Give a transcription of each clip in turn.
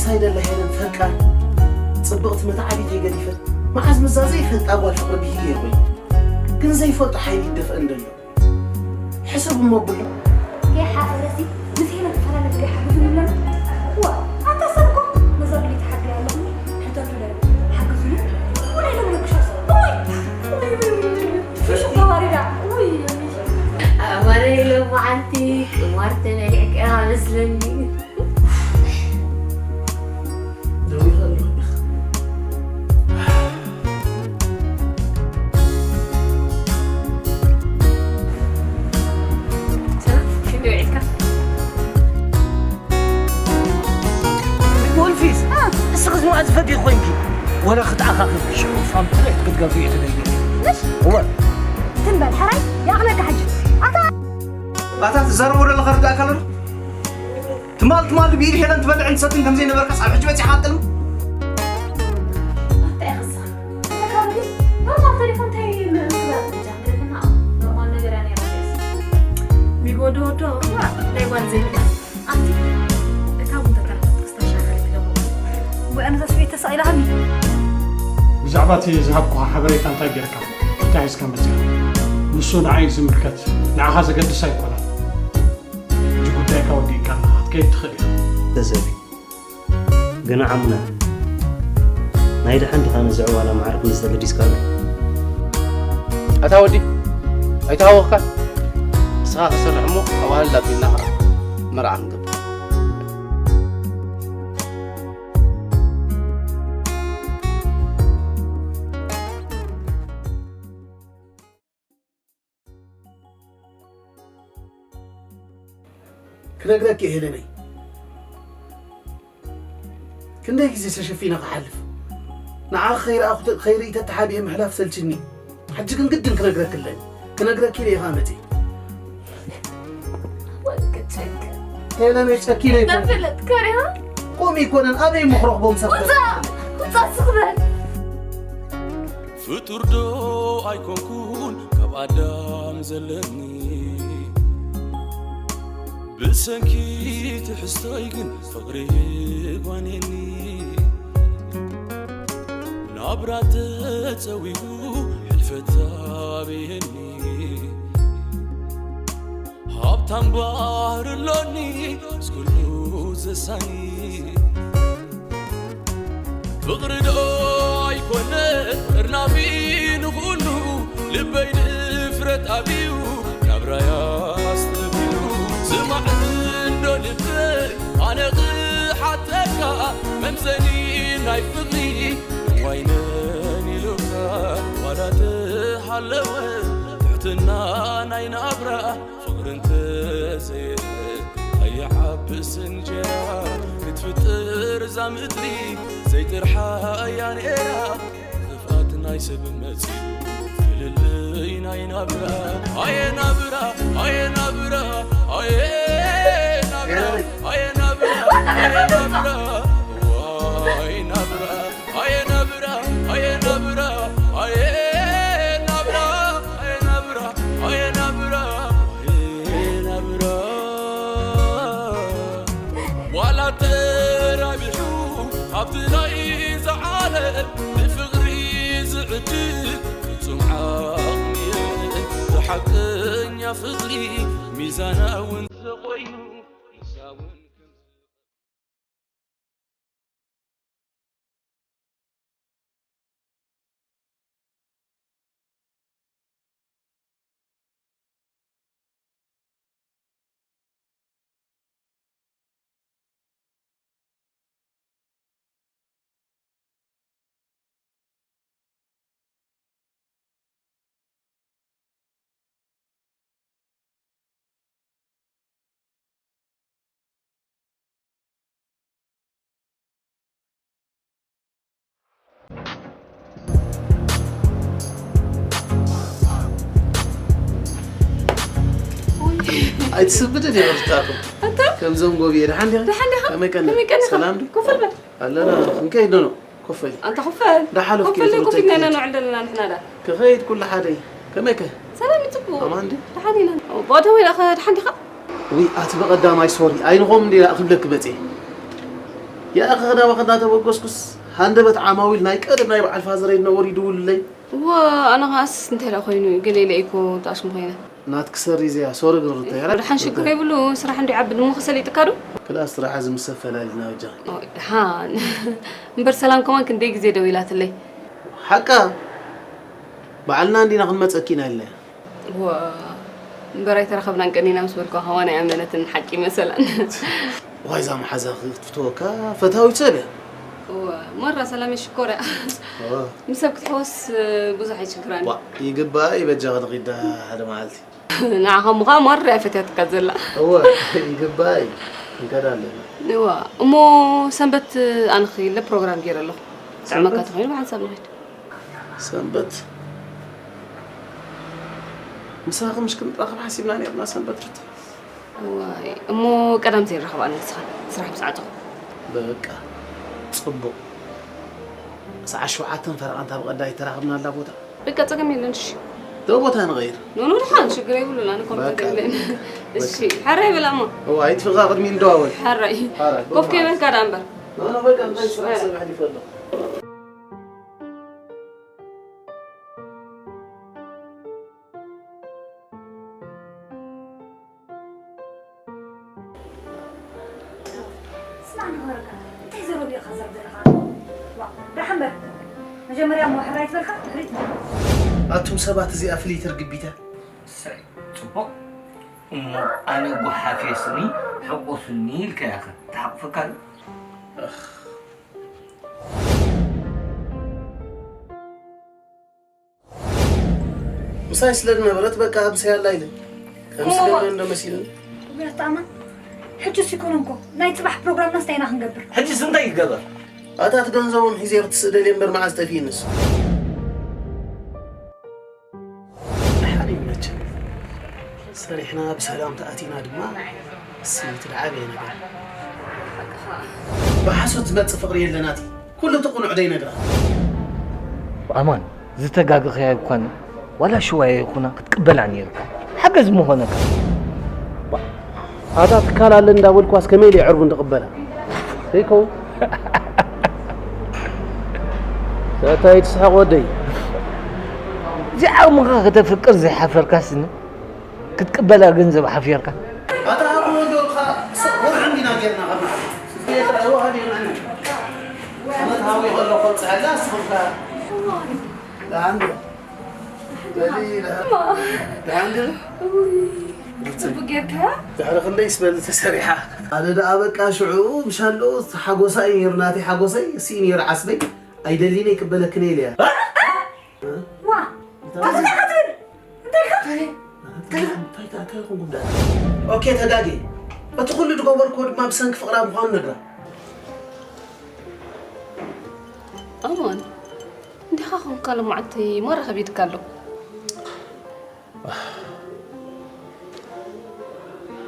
ኣይደለ ሄለን ፈቃር ጽብቕቲ መተዓቢተይ ገዲፈ መዓዝ ምዛ ዘይፈልጣ ጓል ፍቕሪ ብሂል እየ ኮይኑ ግን ዘይፈልጦ ሓይሊ ይደፍአን ደሎ ሕሰብ እሞ ኣብሎ። ከይሓፈረሲ ምስ ሄለን ክፈላለ ገለ ሓግዙ ንብለና። እዋ ኣታ ሰብ እኮ ነዛ ብለይቲ ሓግያ ኣለኹ ሕተቱ ለ ሓግዙ። ወላይ ሎም ረክሻ ወይ ፍሹ ባባሪዳ ወይ ኣማረ ኢሎ መዓልቲ ቅማር ተበሊዕካ መስለኒ። ወልፊስ እስኺ ዝመኣ ዝፈትዩ ኮይንኪ ወላ ክትኣኻኺ ሽዑ ፋም ጥሬት ክትገብሪ እየ ትደሊ እወ ትንበል ሕራይ ይኣኽለካ ሕጂ ኣታ ኣታ ትዛረቦ ዘለኻ ርዳእካ ኣሎ ትማል ትማል ብኢድ ሄለን ትበልዕን ትሰትን ከም ዘይነበርካስ ኣብ ሕጂ በጺሕካ ኣጥልም። ሚጎ ዶ ዶ እዋ ናይ ጓል ዘይብላ ኣንቲ እታ እውን ተተረፈት ክስተሻኸል ክደሞ ወይ ኣነ ተስቤት ተሳኢላሃኒ ብዛዕባ እቲ ዝሃብኩኻ ሓበሬታ እንታይ ጌርካ እንታይ ሒዝካ መጺኻ ንሱ ንዓይ ዝምልከት ንዓኻ ዘገድስ ኣይኮነን ሕጂ ጉዳይካ ወዲእካ ኣለኻ ክትከይድ ትኽእል ኢኻ። ተዘቢ ግና ዓሙና ናይ ደሓን ድኻ ነዚ ዕዋላ ማዕርግ ምስ ተገዲስካሉ? ኣታ ወዲ ኣይተሃወኽካን ንስኻ ክሰርሕ እሞ ኣዋህልል ኣቢልና ኸዓ መርዓ ክንገብር። ክነግረኪ እየ ሄለነይ ክንደይ ግዜ ተሸፊነ ክሓልፍ ንዓኺ ከይረኣኹ ከይርኢ ተተሓቢኤ ምሕላፍ ሰልችኒ ሕጂ ግን ግድን ክነግረኪ ኣለኒ ክነግረኪ ኢለ ኢኻ መፂ ሄለነይ ጨኪነ ይኮን ተፍለጥ ከሪሃ ቆም ይኮነን ኣበይ ምኽረኽቦም ሰብ ውፃ ውፃ ስኽበል ፍጡር ዶ ኣይኮንኩን ካብ ኣዳም ዘለኒ ብሰንኪ ትሕዝቶይ ግን ፍቕሪ ጓኔኒ ናብራ ተጸዊጉ ሕልፈት ኣብየኒ ሃብታም ባህሪ ኣሎኒ ምስ ኩሉ ዘሳኒ ፍቕሪ ዶ ኣይኮነ እርናፊ ንኹሉ ልበይ ድፍረት ኣብዩ ናብራይ ኣስተብሂሉ ስማዕ እንዶ ልበይ ኣነ ክሓተካ መምዘኒ ናይ ፍቕሪ ዋይነን ኢሉካ ዋላ ተሃለወ ትሕትና ናይ ናብራ ፍቕሪ እንተዘየ ኣይዓብስ እንጀራ ክትፍጥር እዛ ምድሪ ዘይጥርሓ እያ ነይራ ክፍኣት ናይ ሰብ መጺኡ ፍልልይ ናይ ናብራ ኣየ ናብራ ኣየ ናብራ ኣየ ናብራ ኣየ ናብራ ኣየ ናብራ ዋይ ናብራ ኣየ ናብራ ኣየ ናብራ ኣየ ናብራ ኣየ ናብራ ኣየ ናብራ ኣየ ናብራ ዋላ ተራቢሑ ካብቲ ናይ ዝዓለም ብፍቕሪ ዝዕድል ፍጹም ዓቕሚ የለን እቲ ሓቀኛ ፍቕሪ ሚዛናዊ እንተኾይኑ ንሳ እውን ኣይትስብድን እየ መርፅታኩም ከምዞም ጎብየ ደሓን ዲኻ ከመይ ቀነ ሰላም ዶ ኣለና ክንከይድ ዶ ነው ኮፈል ኣንታ ኮፈል ዳሓለፍ ኮፈል ኮፍ ኢልና ነውዕል ዘለና ንሕና ዳ ክኸይድ ኩሉ ሓደይ ከመይ ከ ሰላም ይጽቡ ኣማን ዲ ደሓን ኢና ቦተ ወይ ዳኸ ደሓን ዲኻ ዊ ኣቲ በቐዳማይ ሶሪ ኣይንኾም እንዲ ክብለክ መጽየ ያእኸ ክዳባኸ እናተበገስኩስ፣ ሃንደበት ዓማዊል ናይ ቀደም ናይ በዓል ፋዘረይ ነበሩ ይድውሉለይ። እዋ፣ ኣነ ኸኣስ እንታይ ደኣ ኮይኑ፣ ገለ ኢለ እኮ ተኣስሙ ኮይነ። ናትኪ ሰሪዘያ፣ ሶሪ ግን ሩተይ፣ ኣረ፣ ደሓን ሽግር ሩተይ። የብሉ፣ ስራሕ እንዶ ይዓቢ፣ እሞ ክሰሊጥካ ዶ? ክላስ ስራሕ እዚ ምስ ፈላሊና በጃኺ። ኦ፣ ደሓን። እምበር ሰላም ከማን ክንደይ ግዜ ደዊላትለይ። ሓቃ? ባዕልና እንዲና ክንመጸኪ ኢና ኢልና። ዋ፣ እምበር ኣይተራኸብናን ቀኒና ምስ በልኳ ከማን ኣይኣመነትን፣ ሓቂ መሰላን። ዋይ፣ እዛ መሓዛኺ ክትፍትወካ ፈታዊት ሰብ እያ። እዋ፣ ማራ ሰላም ሽኮር እያ። እዋ። ምስ ሰብ ክትሕወስ ብዙሕ ኣይችግራን። ዋ፣ ይግባእ እዩ በጃኺ ንኺዳ ሓደ መዓልቲ። ንዓኻ እሞ ኸኣ ማራ እያ ፈትያትካ ዘላ። እዋ፣ ይግባእ እዩ። ክንከዳ ኣለና። እዋ፣ እሞ ሰንበት ኣነ ኸይለ ፕሮግራም ገይረ ኣለኹ። ጥዕመካ ሰንበት? ተኾይኑ ብሓንሳብ ንኸይድ። ሰንበት ምሳኺ ምሽ ክንራኸብ ሓሲብና ነርና ሰንበት ርት። እዋይ፣ እሞ ቀዳም ዘይራኸብ ኣነ ንስኻ ስራሕ ምስ ዓጸኹ። በቃ፣ ጽቡቕ። ሰዓት ሸውዓተን ፈረቓ እንታ ብቐዳይ ተራኸብናላ ቦታ። በቃ፣ ጸገም የለን፣ እሺ። ዶ ቦታ ንቐይር? ኖ፣ ኖ፣ ደሓን፣ ሽግር የብሉን፣ ኣነ ኮምፒተር በቃ፣ የለን። በቃ። እሺ፣ ሓራይ በላ እሞ። እዋ፣ ኣይትፍኻ፣ ቅድሚ እንደዋወል። ሓራይ። ሓራይ፣ ኮፍ ከይበልካ ደኣ እምበር። ኖ፣ ኖ፣ በቃ፣ እንታይ ስራሕ እሺ። ሰብ ኣሕሊፈ ኣለኹ። ስማዕ ንገረካ፣ እንታይ ዘረባ ኢኻ ዘረብ ዘለኻ? ዋ፣ ደሓን በል። መጀመርያ እሞ ሕራይ ትበልካ፣ ድሕሪት። ኣቱም ሰባት፣ እዚኣ ፍልይቲ ርግቢት እያ። እሰይ፣ ጽቡቕ። እሞ ኣነ ጓሓፍ የስኒ፣ ሕቑፍኒ ኢልካያ ኸ፣ ተሓቑፈካ ዶ? ምሳይ ስለ ዝነበረት በቃ ምሳይ ኣላ ኢለ። ከም እሞ ስለ እንዶ መሲልኒ። ውያት ኣማን፣ ሕጂስ ይኮነ እኮ። ናይ ጽባሕ ፕሮግራምናስ እንታይ ኢና ክንገብር? ሕጂስ እንታይ ይገበር? ኣታ እቲ ገንዘቦም ሒዘ ክትስእደል እየ እምበር መዓዝ ጠፊእንስ? ደሓን እዩ መቸም። ሰሪሕና ብሰላም ተኣቲና ድማ፣ እሲ እቲ ደዓበየ ነገር። ብሓሶት ዝመጽእ ፍቕሪ የለናት። ኩሉ እቲ ቁኑዕ ደይነግራ። ኣማን፣ ዝተጋገኽያ ይኳን ዋላ ሽዋያ ይኹና ክትቅበላ ነይርካ። ሓገዝ ምኾነካ። ኣታ ትካል ኣለ እንዳበልኳስ ከመይ ኢለ ዕርቡ እንትቕበላ? ዘይከውን። እንታይ ትስሕቕ ወደይ? እዚ ዓቕምኻ ከተፍቅር ዘይሓፈርካስኒ ክትቅበላ ገንዘብ ሓፊርካ። ኣታ ሃቡ ወዶልካ ወርሒ እንዲና ጌርና ከማዕት። ቤት ረህዋ ሃዲና። ዓመት ሃዊ ከሎ ከብፅሐላ እስኹምካ። ደሓን ዶ? በሊ፣ ደሓን። ደሓን ዶ? ጽቡቅ ጌርካ። ድሕሪ ክንደይ ስበል ተሰሪሓ። ኣነ ደኣ በቃ ሽዑ ምሻሎ ሓጎሳ እዩ ነይሩ፣ ናተይ ሓጎሰይ እሲ ነይሩ ዓስበይ። ኣይደሊን እየ ክበለክን እየ ኢለያ። ዋ! እንታይ እንታይ ኢልካ? እንታይ እንታይ እንታይ ኮንኩም ደኣ? ኦኬ፣ ተጋጌ። እቲ ኩሉ ዝገበርኩዎ ድማ ብሰንኪ ፍቕራ ምዃኑ ነግራ። ኣማን፣ እንዲኻ ኾንካ ሎማዓንቲ ማራ ከቢድካ ኣሎ።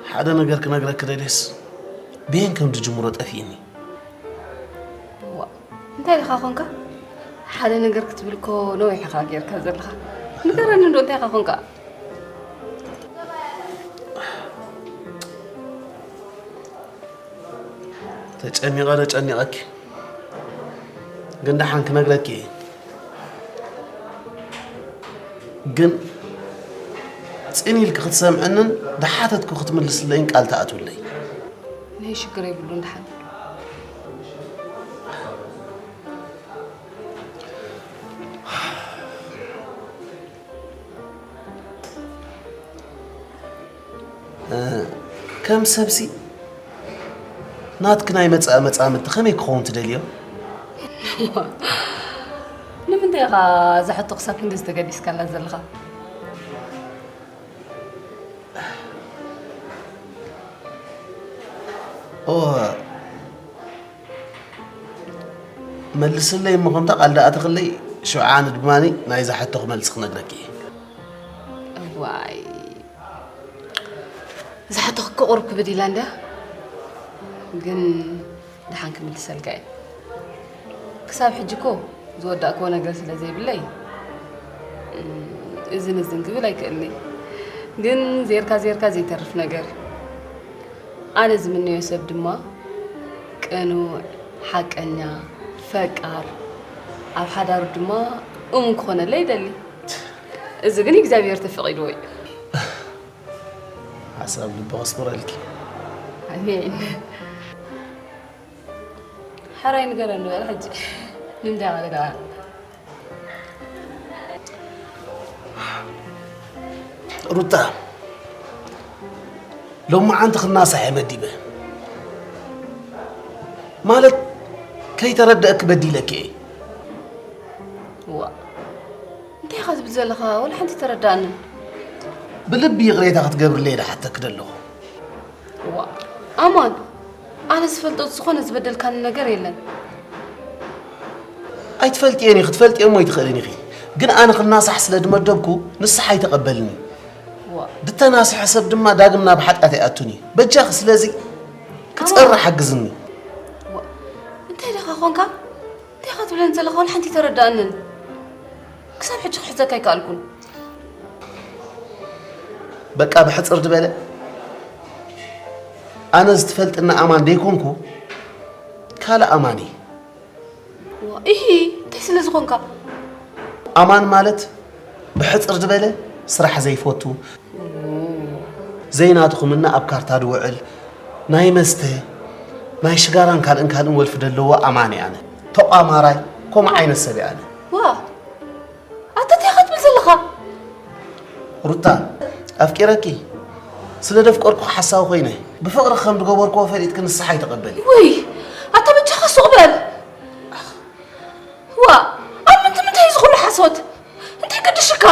ሓደ ነገር ክነግረኪ ደልየስ፣ ብየን ከም ዝጅምሮ ጠፊእኒ። ዋ፣ እንታይ ኢኻ ኾንካ? ሓደ ነገር ክትብል እኮ ነዊሕ ኢኻ ጌርካ ዘለኻ። ንገረኒ እንዶ፣ እንታይ ኢኻ ኾንካ? ተጨኒቐ ዶ ጨኒቐኪ? ግን ደሓን ክነግረኪ እየ። ግን ጽን ኢልኪ ክትሰምዕንን ዝሓተትኩ ክትምልስለይን ቃል ትኣትውለይ። ናይ ሽግር የብሉን፣ ደሓን። እ፣ ከም ሰብሲ ናትኪ ናይ መጻኢ መጻምድቲ ከመይ ክኸውን ትደልዮ? ንምንታይ ኢኻ እዛ ሕቶ ክሳብ ክንድዚ ተገዲስካላ ዘለኻ? እወ፣ መልስለይ እሞ ከምታ ቃል ደኣ ተኽለይ፣ ሽዑ ኣነ ድማ ናይዛ ሕቶ ክመልስ ክነግረኪ እየ። እዋይ፣ እዛ ሕቶ ክቅርብ ክብድ ኢላ እንድያ፣ ግን ደሓን ክምልሰልካ እየ። ክሳብ ሕጂ እኮ ዝወዳእክዎ ነገር ስለ ዘይብለይ፣ እም፣ እዝን እዝን ክብል ኣይክእልን እየ። ግን ዜርካ ዜርካ ዘይተርፍ ነገር። ኣነ ዝምነዮ ሰብ ድማ ቅኑዕ፣ ሓቀኛ፣ ፈቃር፣ ኣብ ሓዳሩ ድማ እሙን ክኾነለይ ይደሊ። እዚ ግን እግዚኣብሔር ተፈቒድዎ እዩ። ሓሳብ ልቢ ከስምረልኪ። ኣሜን። ሕራይ ንገረኒ በል ሕጂ። ንምንታይ ማለት ደኣ? ሩታ፣ ሎማዓንቲ ክናሳሕ እየ መዲበ። ማለት፣ ከይተረደእኪ በዲለኪ እየ። ዋ፣ እንታይ ኢኻ ትብል ዘለኻ? ወላ ሓንቲ ተረዳእንን። ብልቢ ይቕሬታ ክትገብርለይ ድሓተኪ ደለኹ። ዋ፣ ኣማን፣ ኣነ ዝፈልጦ ዝኾነ ዝበደልካኒ ነገር የለን። ኣይትፈልጥየን ኢኺ፣ ክትፈልጥየሞ ኣይትኽእልን ኢኺ። ግን ኣነ ክናሳሕ ስለ ድመደብኩ፣ ንስሓ ኣይተቐበልኒ። ዋ። ድተናስሐ ሰብ ድማ ዳግም ናብ ሓጢኣት ኣይኣቱን እዩ። በጃኺ ስለዚ ክጸሪ ኣማን። ሓግዝኒ። ዋ፣ እንታይ ደኻ ኾንካ? እንታይ ኢኻ ትብለኒ ዘለኻ? ወላ ሓንቲ ተረዳእንን። ክሳብ ሕጂ ክሕዘካ ኣይከኣልኩን። በቃ ብሕጽር ዝበለ፣ ኣነ ዝትፈልጥና ኣማን ደይኮንኩ፣ ካልእ ኣማን እዩ። ዋ፣ ኢሂ፣ እንታይ ስለ ዝኾንካ? ኣማን ማለት ብሕጽር ዝበለ ስራሕ ዘይፈቱ፣ ዘይናቱ ክምና ኣብ ካርታ ድውዕል፣ ናይ መስተ፣ ናይ ሽጋራን ካልእን ካልእን ወልፊ ደለዎ ኣማን እየ ኣነ። ተቋማራይ፣ ከምኡ ዓይነት ሰብ እየ ኣነ። ዋ፣ ኣታ እንታይ ኢኻ ትብል ዘለኻ? ሩታ፣ ኣፍቂረኪ ስለ ደፍቀርኩ ሓሳዊ ኮይነ፣ ብፍቕሪ ከም ዝገበርክዎ ፈሊጥኪ ንስሓ ኣይተቐበሊ። ውይ፣ ኣታ በጃኻ ሱቕ በል። ዋ፣ ኣብ ምንታይ፣ ምንታይ እዩ ዝኹሉ ሓሶት? እንታይ ገድሽካ?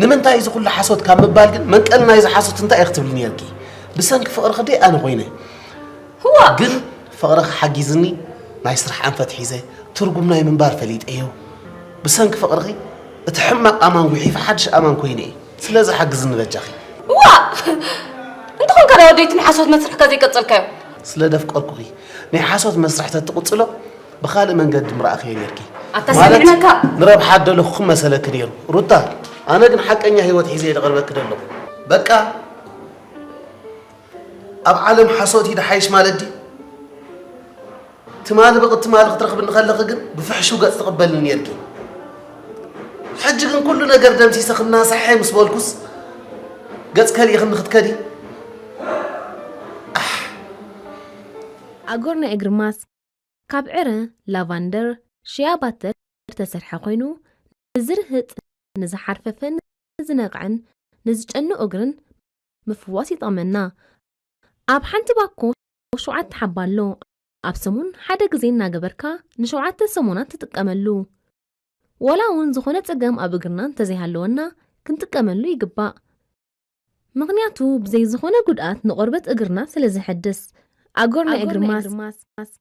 ንምንታይ እዩ ዝኹሉ ሓሶት ካብ ምባል ግን መንቀሊ ናይዚ ሓሶት እንታይ እዩ ክትብሊ ነርኪ? ብሰንኪ ፍቕርኺ ደይ ኣነ ኮይነ። ዋ! ግን ፍቕርኺ ሓጊዝኒ ናይ ስራሕ ኣንፈት ሒዘ ትርጉም ናይ ምንባር ፈሊጠዮ። ብሰንኪ ፍቕርኺ እቲ ሕማቕ ኣማን ጉሒፈ ሓድሽ ኣማን ኮይነ እየ። ስለዚ ሓግዝኒ በጃኺ። ዋ! እንተኾንካ ዳ ወደይ እቲ ንሓሶት መስርሕካ ዘይቀጸልካዮ? ስለ ደፍቀርኩኺ ናይ ሓሶት መስርሕ ተትቕጽሎ ብኻልእ መንገዲ ምረኣኽዮ ኔርኪ። ኣታ ማለት ሰሚዕናካ። ንረብሓ ደለኹ ክመሰለኪ ኔሩ። ሩታ፣ ኣነ ግን ሓቀኛ ህይወት ሒዘ እየ ዝቐርበኪ ደለኹ። በቃ ኣብ ዓለም ሓሶት እዩ ዝሓይሽ ማለት ድዩ? ትማሊ ብቕትማሊ ክትረኽብኒ ከለኺ ግን ብፍሕሹው ገጽ ትቕበልኒ ኔርኪ። ሕጂ ግን ኩሉ ነገር ደምሲሰ ክናሳሐ ምስ በልኩስ ገጽ ከሊእኽኒ ክትከዲ? ኣሕ! ኣጎር ናይ እግሪ ማስክ ካብ ዕረ፣ ላቫንደር፣ ሽያ ባተር ዝተሰርሐ ኮይኑ፣ ንዝርህጥ፣ ንዝሓርፈፈን ንዝነቕዐን ንዝጨኑ እግርን ምፍዋስ ይጠቕመና። ኣብ ሓንቲ ባኮ ሸውዓተ ሓባ ኣሎ። ኣብ ሰሙን ሓደ ግዜ እናገበርካ ንሸውዓተ ሰሙናት ትጥቀመሉ። ዋላ እውን ዝኾነ ጸገም ኣብ እግርና እንተዘይሃለወና ክንጥቀመሉ ይግባእ። ምኽንያቱ ብዘይ ዝኾነ ጉድኣት ንቆርበት እግርና ስለ ዘሐድስ። ኣጎር ናይ እግሪ ማስክ።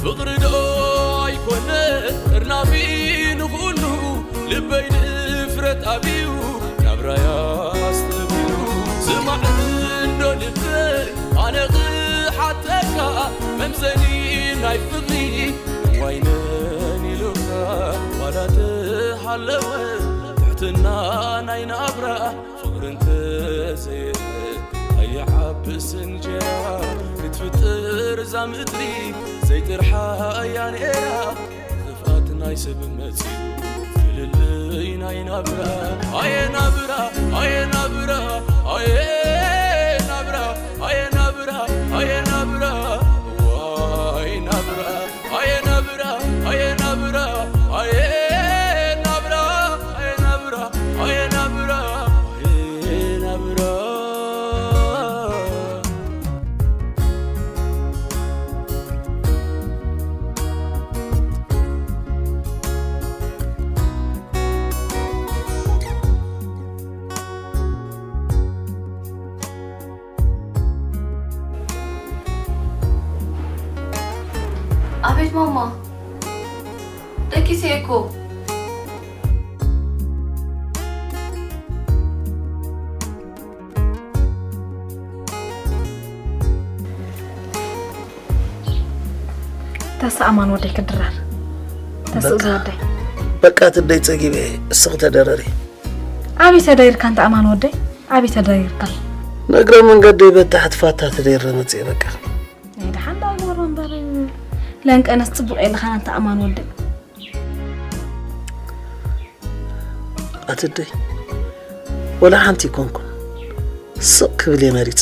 ፍቕሪ ዶ ኣይኮነ እርናፊ ንኹሉ ልበይ ንፍረት ኣብዩ ናብራይ ኣስተብሂሉ። ስማዕ እንዶ ልበይ ኣነ ክሓተካ መምዘኒ ናይ ፍቕሪ ዋይነን ኢሉካ ዋላ ተሃለወ ትሕትና ናይ ናብራ ፍቕሪ እንተዘየለ ኣይዓብስ እንጀራ። እቲ ፍጥር እዛ ምድሪ ዘይጥርሓ እያ ነይራ። ክፍኣት ናይ ሰብ መጺኡ ፍልልይ ናይ ናብራ። ኣየ ናብራ፣ ኣየ ናብራ፣ ኣየ ናብራ፣ ኣየ ናብራ፣ ኣየ ናብራ፣ ዋይ ናብራ። ኣየ ናብራ፣ ኣየ ናብራ፣ ኣየ ናብራ፣ ኣየ ናብራ፣ ኣየ ናብራ፣ ኣየ ናብራ። ኣቤት ማማ፣ ደቂሰ እኮ። ተስእ ኣማን ወደይ ክድረር። ተስእ በቃ። ዝወደይ። በቃ ትደይ ጸጊበ፣ እስኺ ተደረሪ። ኣበይ ተደሪርካ እንተ ኣማን ወደይ? ኣበይ ተደሪርካ? ንእግረ መንገደይ በታ ሕትፋታ ተደይረ መጽየ በቃ። ናይ ደሓን ዳኣ ይግበሮ እምበር፣ ለንቀነስ ጽቡቕ የለኻን ኣንታ ኣማን ወደይ። ኣትደይ፣ ወላ ሓንቲ ይኮንኩን ስቕ ክብል እየ መሪጸ።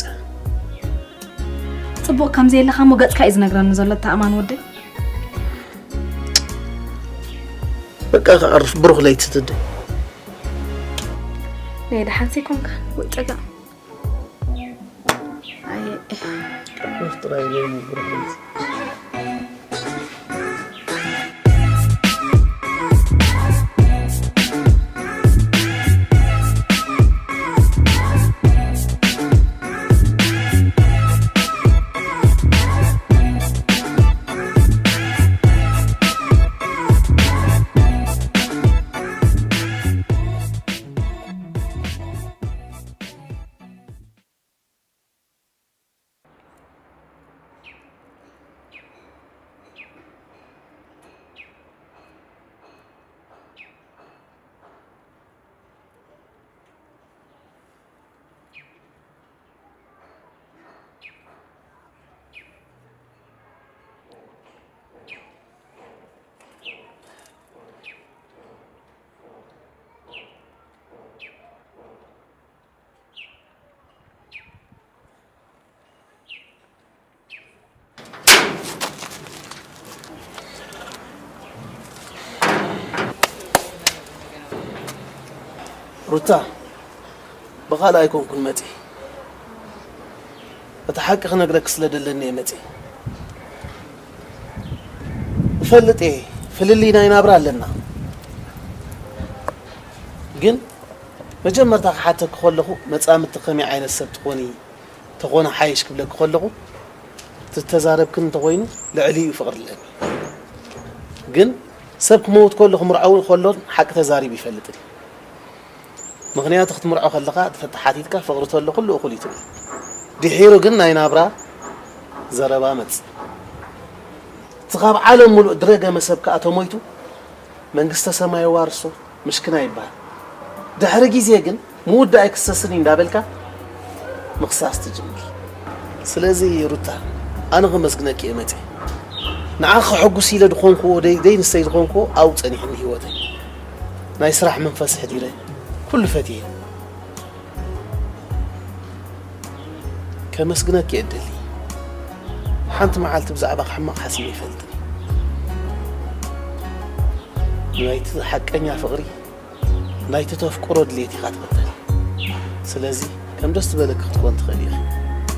ጽቡቕ ከም ዘየለኻ እሞ ገጽካ እዩ ዝነግረኒ ዘሎ፣ ኣታ ኣማን ወደይ። በቃ ክዓርፍ፣ ብሩኽ ለይቲ ትደይ። ናይ ደሓን ዘይኮንካ ወይ ጸጋ። ኣየ። ሩፍ ጥራይ ለይኒ ብሩኽ ለይቲ። ሩታ፣ ብኻልእ ኣይኮንኩን መጺ። እቲ ሓቂ ክነግረኪ ስለ ደለኒ እየ መጺ። እፈልጥ እየ፣ ፍልልይ ናይ ናብራ ኣለና። ግን መጀመርታ ክሓተኪ ከለኹ መጻምድቲ ከመይ ዓይነት ሰብ ትኾኒ? ተኾነ ሓይሽ ክብለኪ ከለኹ፣ ትተዛረብክን እንተኾይኑ ልዕሊኡ ፍቕሪ ኣለኒ። ግን ሰብ ክመውት ከሎ ክምርዓው ከሎን ሓቂ ተዛሪቡ ይፈልጥን እዩ። ምኽንያቱ ክትምርዖ ከለኻ ተሓቲትካ ፍቕሪ ተሎ ኩሉ እኹል እዩ ትብል። ድሒሩ ግን ናይ ናብራ ዘረባ መጽእ። እቲ ካብ ዓለም ሙሉእ ድረገመ ሰብ ከኣ ተሞይቱ መንግስተ ሰማይ የዋርሶ፣ ምሽክና ይበሃል። ድሕሪ ግዜ ግን ምውዳእ ኣይክሰስን እዩ እንዳበልካ ምኽሳስ ትጅምር። ስለዚ ሩታ፣ ኣነ ከመስግነኪ እየ መጺአ። ንዓኺ ከሐጉስ ኢለ ዝኾንክዎ፣ ደይ-፣ ደይ ንሰይ ዝኾንክዎ ኣብኡ ጸኒሑኒ ህይወተይ። ናይ ስራሕ መንፈስ ሕዲረ፣ ኩሉ ፈትየ። ከመስግነኪ እየ እደሊ። ሓንቲ መዓልቲ ብዛዕባኺ ሕማቕ ሓሲበ ኣይፈልጥን። ናይቲ ሓቀኛ ፍቕሪ፣ ናይቲ ተፍቅሮ ድሌት ኢኻ ትኽተል። ስለዚ ከም ደስ ዝበለኪ ክትኮን ትኽእሊ ኢኺ።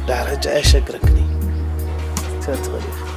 ድሕሪ ሕጂ ኣየሸግረክን እዩ። ክትከድ ትኽእሊ ኢኺ።